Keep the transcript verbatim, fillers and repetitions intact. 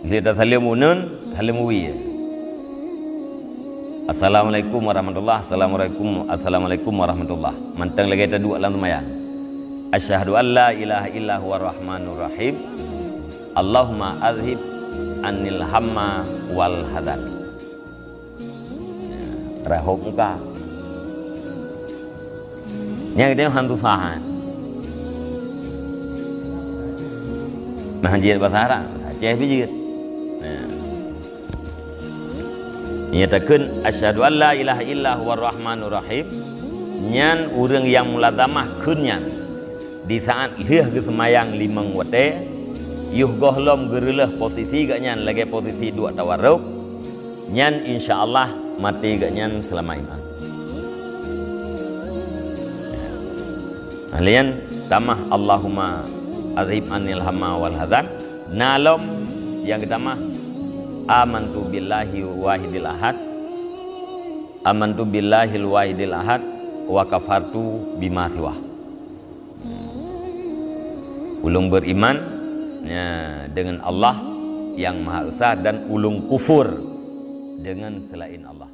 Lheueh tasaleuem uneun, saleuem wie. Assalamualaikum warahmatullah, assalamualaikum, assalamualaikum warahmatullah. Mantong lagée taduek lam seumayang. Asyhadu an la ilaha illa huwa rahmanur rahim. Allahumma azhib anil hamma wal hazan. Rahop muka. Nyang dia hantu sahan. Nah, jeuet bahasa Arab, Aceh pih jeuet. Nah. Nyatakan, "Asyhadu an la ilaha illa huwa rahmanur rahim." Nyan ureuëng nyang mulazamah kheun nyan. Di saat lheueh geuseumayang limong watée, yoh gohlom geureuleueh posisi geuh nyan lagée posisi duek tawaruk, nyan insya Allah maté geuh nyan seulama iman. Nah, lheueh nyan tamah Allahumma azhib anil hamma wal hazan. Na lom nyang geutamah, "Amantu billahi wahidil ahad, amantu billahil wahidil ahad, wa kafartu bima siwah." Ulôn beriman, ya, dengan Allah yang Maha Esa dan ulôn kufur dengan selain Allah.